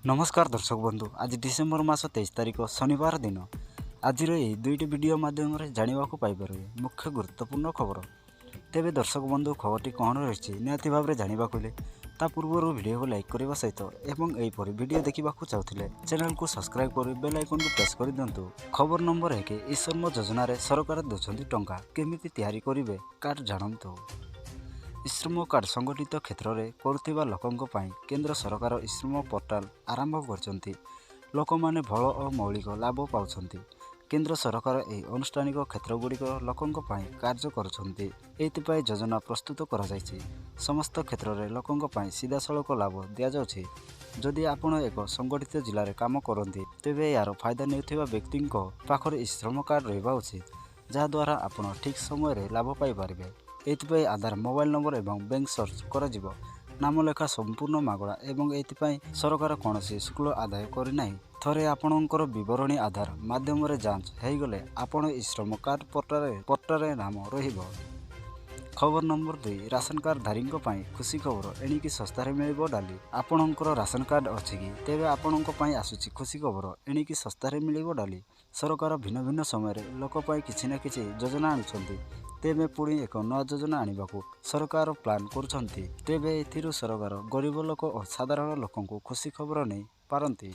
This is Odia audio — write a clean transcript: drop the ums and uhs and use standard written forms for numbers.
ନମସ୍କାର ଦର୍ଶକ ବନ୍ଧୁ, ଆଜି ଡିସେମ୍ବର ମାସ 23 ତାରିଖ, ଶନିବାର ଦିନ। ଆଜିର ଏହି ଦୁଇଟି ଭିଡ଼ିଓ ମାଧ୍ୟମରେ ଜାଣିବାକୁ ପାଇପାରିବେ ମୁଖ୍ୟ ଗୁରୁତ୍ୱପୂର୍ଣ୍ଣ ଖବର। ତେବେ ଦର୍ଶକ ବନ୍ଧୁ, ଖବରଟି କ'ଣ ରହିଛି ନିହାତି ଭାବରେ ଜାଣିବାକୁ ହେଲେ ତା ପୂର୍ବରୁ ଭିଡ଼ିଓକୁ ଲାଇକ୍ କରିବା ସହିତ ଏବଂ ଏହିପରି ଭିଡ଼ିଓ ଦେଖିବାକୁ ଚାହୁଁଥିଲେ ଚ୍ୟାନେଲକୁ ସବସ୍କ୍ରାଇବ୍ କରି ବେଲ୍ ଆଇକନ୍କୁ ପ୍ରେସ୍ କରିଦିଅନ୍ତୁ। ଖବର ନମ୍ବର 1, ଇ ଶ୍ରମ ଯୋଜନାରେ ସରକାର ଦେଉଛନ୍ତି ଟଙ୍କା, କେମିତି ତିଆରି କରିବେ କାର୍ଡ଼ ଜାଣନ୍ତୁ। ଇଶ୍ରମ କାର୍ଡ଼ ସଂଗଠିତ କ୍ଷେତ୍ରରେ କରୁଥିବା ଲୋକଙ୍କ ପାଇଁ କେନ୍ଦ୍ର ସରକାର ଇଶ୍ରମ ପୋର୍ଟାଲ ଆରମ୍ଭ କରିଛନ୍ତି। ଲୋକମାନେ ଭଲ ଓ ମୌଳିକ ଲାଭ ପାଉଛନ୍ତି। କେନ୍ଦ୍ର ସରକାର ଏହି ଆନୁଷ୍ଠାନିକ କ୍ଷେତ୍ରଗୁଡ଼ିକର ଲୋକଙ୍କ ପାଇଁ କାର୍ଯ୍ୟ କରୁଛନ୍ତି। ଏଥିପାଇଁ ଯୋଜନା ପ୍ରସ୍ତୁତ କରାଯାଇଛି। ସମସ୍ତ କ୍ଷେତ୍ରରେ ଲୋକଙ୍କ ପାଇଁ ସିଧାସଳଖ ଲାଭ ଦିଆଯାଉଛି। ଯଦି ଆପଣ ଏକ ସଂଗଠିତ ଜିଲ୍ଲାରେ କାମ କରନ୍ତି, ତେବେ ଏହାର ଫାଇଦା ନେଉଥିବା ବ୍ୟକ୍ତିଙ୍କ ପାଖରେ ଇଶ୍ରମ କାର୍ଡ଼ ରହିବା ଉଚିତ, ଯାହାଦ୍ୱାରା ଆପଣ ଠିକ୍ ସମୟରେ ଲାଭ ପାଇପାରିବେ। ଏଥିପାଇଁ ଆଧାର, ମୋବାଇଲ ନମ୍ବର ଏବଂ ବ୍ୟାଙ୍କ ସର୍ଚ୍ଚ କରାଯିବ। ନାମଲେଖା ସମ୍ପୂର୍ଣ୍ଣ ମାଗଣା ଏବଂ ଏଥିପାଇଁ ସରକାର କୌଣସି ଶୁଳ୍କ ଆଦାୟ କରିନାହିଁ। ଥରେ ଆପଣଙ୍କର ବିବରଣୀ ଆଧାର ମାଧ୍ୟମରେ ଯାଞ୍ଚ ହୋଇଗଲେ ଆପଣ ଇଶ୍ରମ କାର୍ଡ଼ ପୋର୍ଟାଲରେ ନାମ ରହିବ। ଖବର ନମ୍ବର 2, ରାସନ କାର୍ଡ଼ଧାରୀଙ୍କ ପାଇଁ ଖୁସି ଖବର, ଏଣିକି ଶସ୍ତାରେ ମିଳିବ ଡାଲି। ଆପଣଙ୍କର ରାସନ କାର୍ଡ଼ ଅଛି କି? ତେବେ ଆପଣଙ୍କ ପାଇଁ ଆସୁଛି ଖୁସି ଖବର, ଏଣିକି ଶସ୍ତାରେ ମିଳିବ ଡାଲି। ସରକାର ଭିନ୍ନ ଭିନ୍ନ ସମୟରେ ଲୋକ ପାଇଁ କିଛି ନା କିଛି ଯୋଜନା ଆଣୁଛନ୍ତି। ତେବେ ପୁଣି ଏକ ନୂଆ ଯୋଜନା ଆଣିବାକୁ ସରକାର ପ୍ଲାନ୍ କରୁଛନ୍ତି। ତେବେ ଏଥିରୁ ସରକାର ଗରିବ ଲୋକ ଓ ସାଧାରଣ ଲୋକଙ୍କୁ ଖୁସି ଖବର ନେଇ ପାରନ୍ତି।